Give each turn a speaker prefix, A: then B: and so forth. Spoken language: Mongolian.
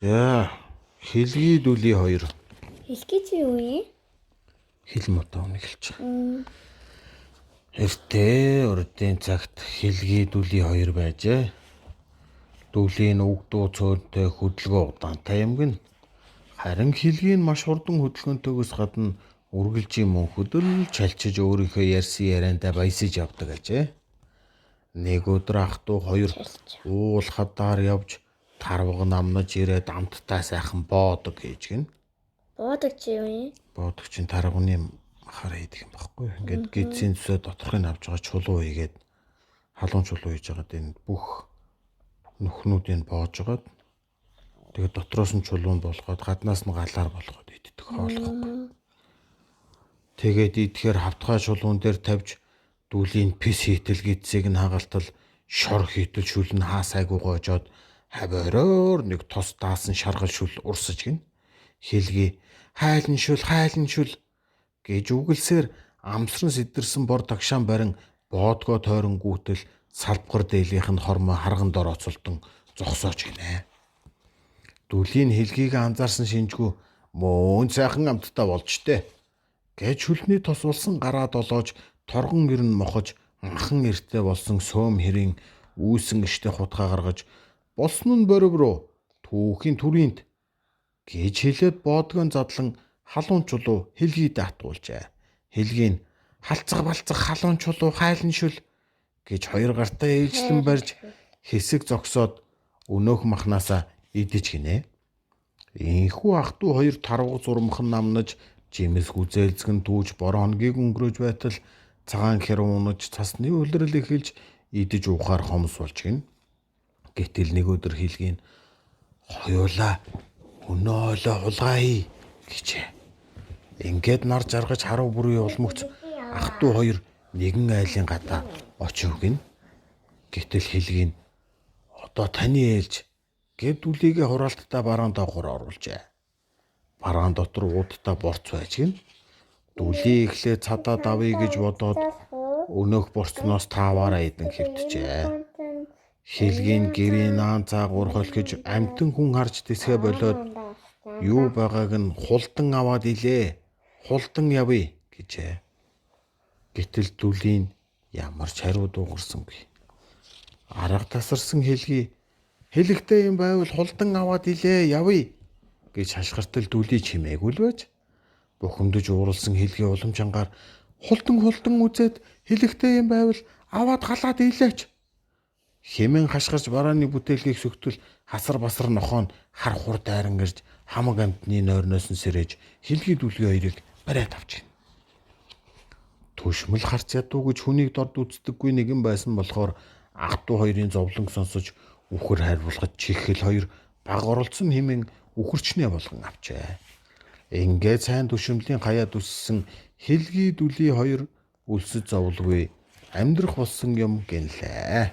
A: За, Хилгий дүлий хоёр.
B: Хэлхий чи юу юм?
A: Хил мутаа үнэ хэлж байгаа. Эртээ урдын цагт Хилгий дүлий хоёр байжээ. Дүлийн үг дуу цөөнтэй хөдөлгөөн удаантай юм гин. Харин Хилгий нь маш хурдан хөдөлгөөнтэйгөөс гадна үргэлжийн мөн хөдөл чалчиж өөрийнхөө ярьсан яриандаа баясаж явдаг ажээ. Нэг өдөр ах дүү хоёр уул хадаар явж тарвага намнаж ирээд амттай сайхан боодог хийж гин.
B: Боодог чи юу юм?
A: Боодог чинь тарвагны махаар хийдэг юм баггүй. Ингээд гидсийн зүсээ доторхыг авч байгаа чулуу хийгээд халуун чулуу хийж байгаад энэ бүх нүхнүүдийг боож байгаад тэгээд дотроос нь чулуун болгоод гаднаас нь галаар болгоод иддэг хоолохгүй. Тэгээд идэхээр хавтгай чулуун дээр тавьж дүүлийн пис хийтэл гидсийг нь хагаалтал шор хийтэл шүл нь хаасайгүй гоожоод хавиороор нэг тос даасан шаргал шүл урсаж гин. Хилгий хайлан шүл хайлан шүл гэж үгэлсээр амсран сэдэрсэн бор тагшаан барин боодгоо тойронгүүтэл салбгар дээлийнх нь хормоо харган дор оцолдон зогсооч гинэ. Дүлийн хилгийг анзаарсан шинжгүй мөн сайхан амттай болж штэ гэж шүлний тос улсан гараа долоож торгон ерн мохож махан эртээ болсон сөөм хэрийн үүсэн штэ хутгаа гаргаж болсон нь борив руу түүхийн төрийнт гэж хэлээд боодгон задлан халуун чулуу хилгийд атгуулжээ. Хилгийн халцах балцах халуун чулуу хайлан шүл гэж хоёр гартаа ээлжлэн барьж хэсэг зогсоод өнөөх махнаасаа идэж гинэ. Инхүү ах トゥ хоёр тарвга зурмхан намнаж жимс гүзээлзгэн түүж бороо хоногийг өнгөрөөж байтал цагаан хэр унаж цасны улирал эхэлж идэж уухаар хомс болж гин. Гэтэл нэг өдөр хилгийн хоёулаа өнөө хойлоо хулгай гэжээ. Ингээд нар жаргаж харав бүрийн улмөгц ах トゥ хоёр нэгэн айлын гадаа очив гин. Гэтэл хилгийн одоо таны ээлж гэд дүлийгээ хураалттай бараан доогоор оруулжээ. Бараан дотор уудтай борц байж гин. Дүлий эхлээ цадаа давъя гэж бодоод өнөөх борцноос тааваараа идэн хэвтжээ. Хилгийн гэрийн наан цаагуур холхиж амтан хүн харж тэсгэ болоод юу байгааг нь хулдан аваад илээ. Хулдан явъя гэжээ. Гэтэл дүлийн ямар ч хариу дуугарсангүй. Арга тасарсан хилгий хэлэгтэй юм байвал хулдан аваад илээ явъя гэж хашгиртал дүлий чимээгүй л байж бухимдаж ууралсан хилгий улам чангаар хулдан хулдан үзээд хэлэгтэй юм байвал аваад халаад илээч хэмээн хашгирч барааны бүтээлгийг сөгтөл хасар басар нохоон хар хур дайран ирж хамаг амтны нойрноос нь сэрэж хилгий дүлгий хоёрыг бариад авч гин. Түшмэл харц ядуу гэж хүнийг дорд үздэггүй нэгэн байсан болохоор ах トゥ хоёрын зовлон сонсож үхэр хариулахад чихэл хоёр баг оролцсон хэмээн үхэрчнээ болгон авчээ. Ингээд сайн түшмлийн хаяад үссэн хилгий дүлий хоёр өлсөж зовлгүй амьдрах болсон юм гинлээ.